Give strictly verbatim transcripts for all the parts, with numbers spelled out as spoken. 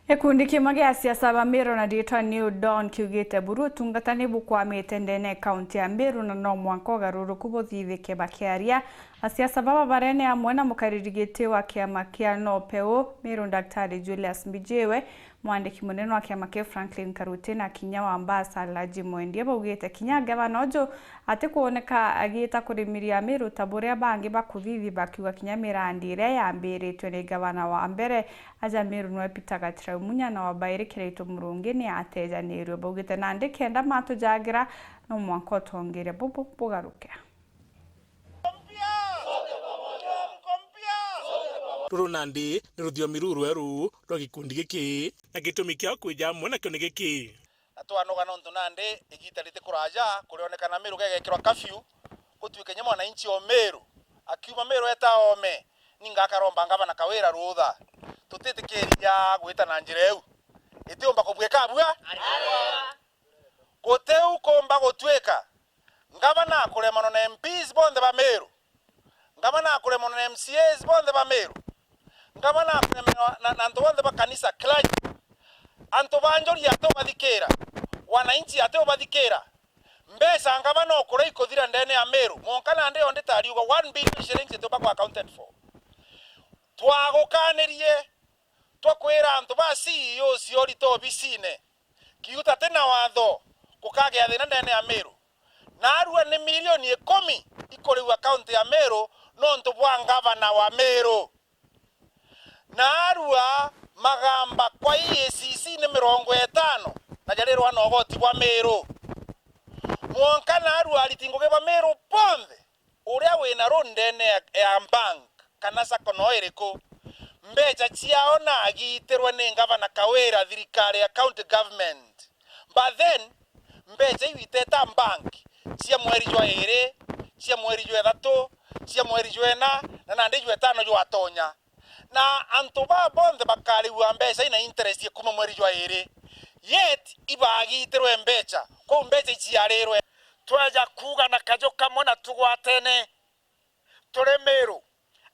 Gikundi kimwe gia asiasa ba Meru na riitwa New Dawn kiugite buru utungata ni bukwamite ndene ya kaunti ya Meru na no mwanka ugaruruku buthithike. Bakiaria, asiasa baba barene amwe na mukariri giti wa kiama kia Nopeu Meru, Daktari Julius Mbijiwe, mwandiki munene wa kiama kiu Franklin Karuti na kinya wa Ambassador Alhaji Mwendia baugite kinya gavana uju atikwoneka agiita kurimiria Meru ta buria bangi bakuthithi, bakiuga kinya mirandi iria yambiritwe ni gavana wa mbere aja Meru nwe Peter Gatira Munya na wa bairi Kiraitu Murungi ni atejanirue. Baugite nandi kenda matu jagira no mwanka utongeria bubu bugaruke. Ruru nandi ni ruthiomi ruu rweru rwa gikundi giki, na gitumi kiao kwija amwe nakio ni giki. Na twanoga nontu nandi igita riti kuraja kurionekana Meru gegekirwa curfew, gutuike nye mwananchi o Meru akiuma Meru eta ome, ni ngakaromba ngavana Kawira rutha. Tutitikiria gwita na njira iu. Itiumba kubwika bua. Gutiu kumba gutuika ngavana akuremanwa na M Ps bonthe ba Meru, ngavana akuremanwa na M C As bonthe ba Meru, ngavana akuremanwa na, na antu bonthe ba kanisa, clergy, antu ba njuri ati ubathikira, wananchi ati ubathikira. Mbeca ngavana ukuria ikuthira ndene ya Meru, mwanka nandi yo nditariuga one billion shillings itiumba kwa accounted for. Twagukanirie, twakwira antu ba C E O ciorite obisine, kiuta ti na watho, gukagea thina ndene ya Meru. Naarua ni milioni ikumi ikurigwa kaunti ya Meru nontu bwa ngavana wa Meru. Naarua magamba kwa E A C C ni mirongo itano na jarirwa na ugoti bwa Meru. Mwanka naarua ariti ngugi ba Meru bonthe, uria wina ruu ndene ya, ya bank kana sacco no iriku, mbecha ciao na agiitirwe ni ngavana Kawira, thirikari ya county government. But then, mbecha iu iteta bank cia mweri jwa iri, cia mweri jwa ithatu, cia mweri jwa ina, na nandi jwa itano jwatonya. Na antu baa bonthe bakarigua mbecha ina interest ya kuma mweri jwa iri. Yet, ibagiitirwe mbecha, kou mbecha iciarirwe. Tweja kuuga na kaju kamwe na tugwatene, turi Meru,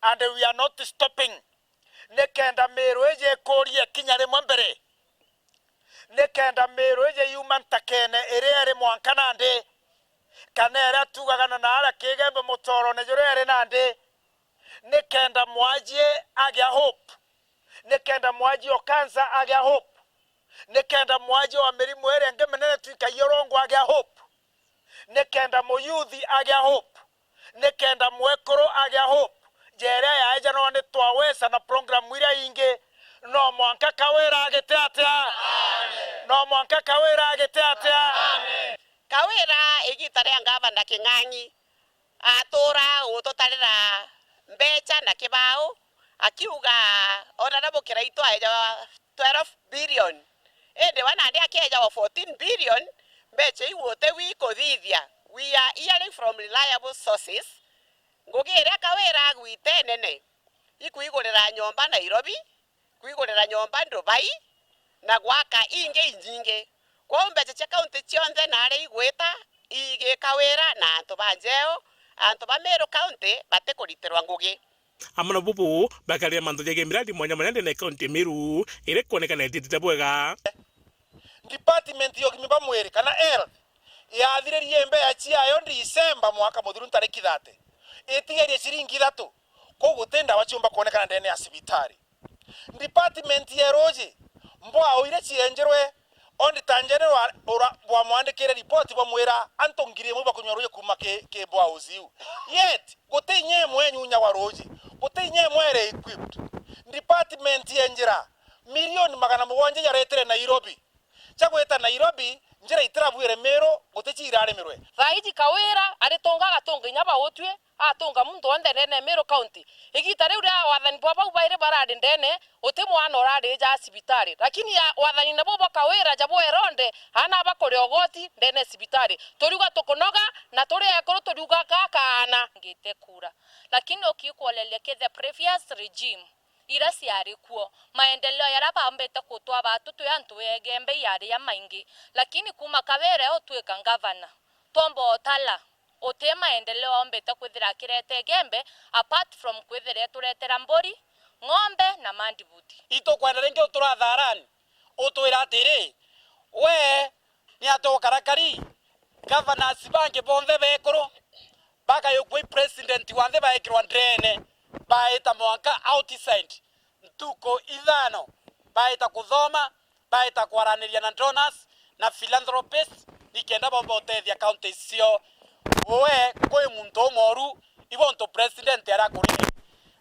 and we are not stopping. Nikenda Meru ije ikurie kinya rimwe mbere. Nikenda Meru ije yuma ntakene iria iri mwanka nandi, kana iria tugaga na naaria Kigembe mutorone juria iri nandi. Nikenda mwajie agia hope. Nikenda mwajie o cancer agia hope. Nikenda mwajie wa mirimu iria ingi minene twikagia urongo agia hope. Nikenda muyuthi agia hope. Nikenda mwekuru agia hope. Jeria yaejanwa ni twawesa na program iria ingi. No mwanka Kawira agite atia? No mwanka Kawira agite atia? Kawira igita ria ngavana King'ang'i atura gututarira mbecha na kibao, akiuga ona nabo Kiraitu aejawa twelve billion, indi we nandi akiejawa fourteen billion, mbecha iu uti wi kuthithia. We are hearing from reliable sources, ngugi iria Kawira agwite nene, ikwigurira nyomba Nairobi, kwigurira nyomba Dubai, na gwaka ingi inyingi. Kwou mbecha cia kaunti cionthe naria igwita, igika wira na antu ba njeo, antu ba Meru County batikuritirwa ngugi. Amwe na bubu, bakarira mantu jegie miradi mwanya mwanya ndene ya kaunti ya Meru, iria ikwonekana ititite bwega. Department ya ugima bwa mwiri kana health yathiririe mbeca ciayo December mwaka muthiru ntariki thirty, itigerie ciringi ithatu, kou guti ndawa ciumba kwonekana ndene ya cibitari. Department ya ruuji, mbwao iria cienjerwe, Auditor General ura bwamwandikire ripoti bwamwira antu ngiri imwe ibakunywa ruuji kuuma ki, ki mbwao iu. Yet, guti inya imwe inyunyagwa ruuji, guti inya imwe iri equipped. Department ya njira, milioni magana mugwanja jaretire Nairobi. Cia gwita Nairobi, njira itirabuire Meru, guti cia irarimirwe. Thaa iji Kawira aritunga agatunga inya ba utwi, atunga muntu wonthe ndene ya Meru County. Igita riu ria wathani bwa bau bairi barari ndene, uti mwana urari ja cibitari. Lakini ya wathani nabo bwa Kawira ja bwa Eronde, aana bakuria ugoti ndene ya cibitari. Turiuga tukunoga, na turi ekuru turiuga kakaana. Ngite kura. Lakini ukikuoleria ki the previous regime, iria ciari kuo, maendeleo jaria bambite gutwaa baatu twi antu egembe yari jamaingi, lakini kuuma Kawira utwika ngavana, twomba utala, uti maendeleo ombite kwithira akirete Igembe, apart from kwithira eturetera mburi, ng'ombe na mandibuti. Itukwenda ringi utura tharani, utwira atiri, we ni atia ukarakari? Governors bangi bonthe bekuru bagayukua i president wa nthi baekirwa ndeene, baita mwanka outside ntuku ithano, baita kuthoma, baita kwaraniria na donors na philanthropists, nikenda bomba utethia counties cio. We kwi muntu umooru, ibo untu president arakurire.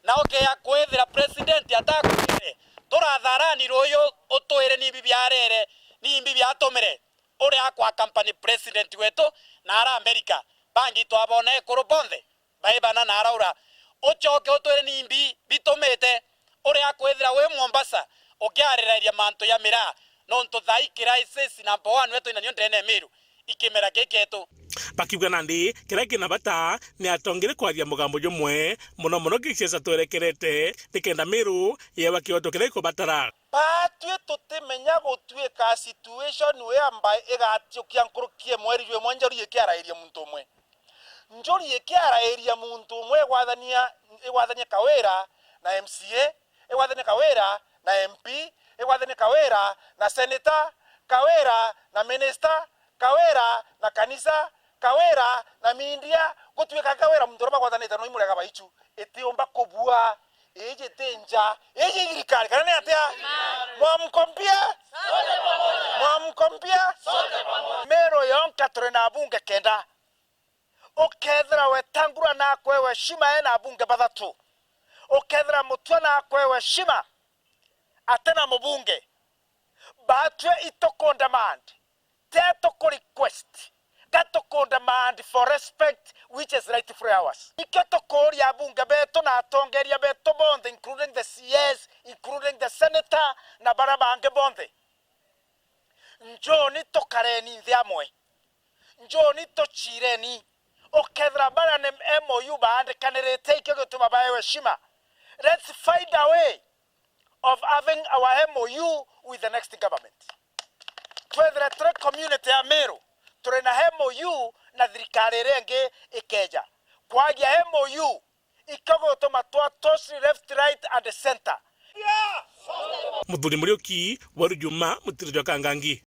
Na ukeya kwithira president atakurire, turatharani ruuyu utwire ni imbi biarere, ni imbi biatumire. Uria akwa company president wetu na ara America, bangi twabona ekuru bonthe bai bana na araura. Ucoke utwire ni imbi bitumite uria akwithira wi Mombasa ukiariraria mantu ya miraa, nontu thaa ii crisis number one wetu inanio ndene ya Meru, ikimera kii kietu. Bakiuga nandi kiria kina bata ni atongeria kwaria mugambo jumwe, mono mono gisiasa twerekerete, nikenda Meru yewa kioto kiria ikubatara. Baatwi tutimenya gutwika situation whereby igatiukia nkuruki imwe rijwe imwe njuri ikiarairia muntu umwe. Njuri ikiarairia muntu umwe igwathania, igwathania Kawira na M C A, igwathania Kawira na M P, igwathania Kawira na senator, Kawira na minister, Kawira na kanisa, Kawira na media, gutwika Kawira muntu uria bagwathanite no imurega baichu. Itiumba kubua. Iji ti nja. Iji thirikari, kana ni atia? Mwamkompia? Mwamkompia? Meru yonka turi na abunge kenda. Ukethira Wetangula na akwewe heshima ena abunge bathatu. Ukethira Mutua na akwewe heshima atena mubunge. Baatwi ituku demand, ti tuku request, ga tuku demand for respect which is rightfully ours. Nikio tukuuria abunge betu na atongeria betu bonthe, including the C As, including the senator na baria bangi bonthe. Njoni tukareni nthi amwe. Njoni tuchireni. Ukethira baria ni M O U baandikanirite, ikio gituma baewe heshima. Let's find a way of having our M O U with the next government. Twethire turi community ya Meru, turi na M O U na thirikari iria ingi ikeja. Kwagia M O U ikio gutuma twa totally left, right and center. Muthuri Muriuki, Waru Juma, Mutiri jwa Kangangi.